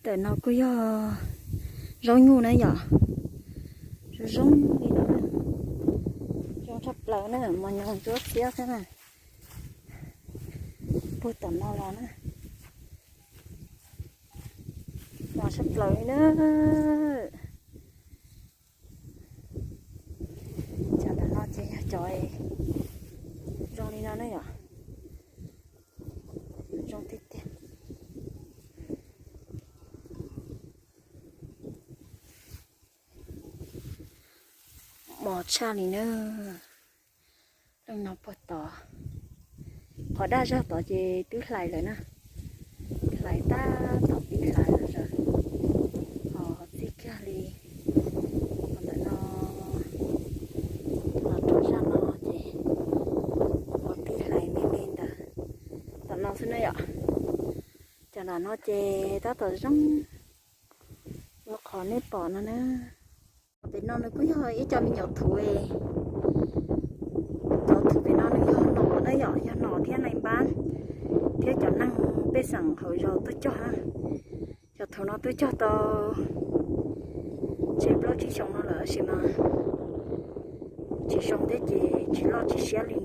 Ntawm no kuj yog zaub nyuj na yom, zoo zoo li no, zoo tshaj plaws na, mos nyoos ntsuab xiab xwb na. Puag tom no los na, mos tshaj plaws li na. Cov ntawm no ces yog cov zoo li no na yom, zoo tiag tiag. Mos tshaj li na. Leej no puag tod, qhov daj zog tod ces twb hlais lawm na, hlais tab tom pib hlais lawm, ho txij kiag li ntawm no los rau zaj no ces ho pib hlais me me ntawd, tom no xwb na yom. Cov nram no ces tab tom zoo, qhov nej pom no na. Pem no nws kuj yog ib co me nyuam thuv, cov thuv pem no nws yog nom na yom, yog nom thiab nai npab thiab cov neeg pej xeem hauv zos tuaj cog na. Cov thuv no twb cog tau tsib plaub tsib xyoos no lawm tab sis mas tsis zoo thiab ces tsis loj tsis siab li.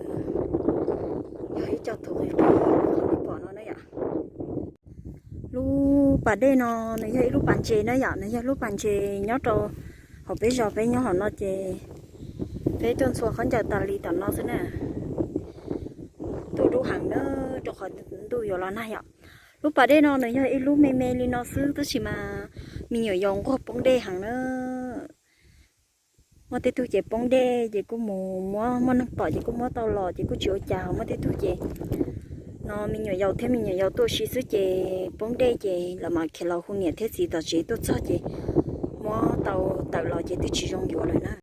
Yog ib co thuv qis qis li nej pom no na yom. Lub pas dej no nws yog ib lub pas ntses na yom, nws yog lub pas ntses nyob rau hauv peb zos peb nyob hauv no ces peb tuaj ntxhua khaub ncaws tas li tom no xwb na. Ntuj dub heev na, rau qhov ntuj yuav los nag yom. Lub pas dej no nws yog ib lub me me li no xwb tab sis mas me nyuam yaus nquag poob dej heev na. Muaj tej tug ces poob dej ces kuj mus muab, muaj neeg pom ces kuj muab tau los ces kuj tsis ua cas, ho muaj tej tug ces no me nyuam yaus thiab me nyuam yaus tuaj ua si xwb ces poob dej ces lawv mam khiav los hu niam thiab txiv tom tsev tuaj txog ces muab tau tawm los ces twb tsis zoo yuav lawm na.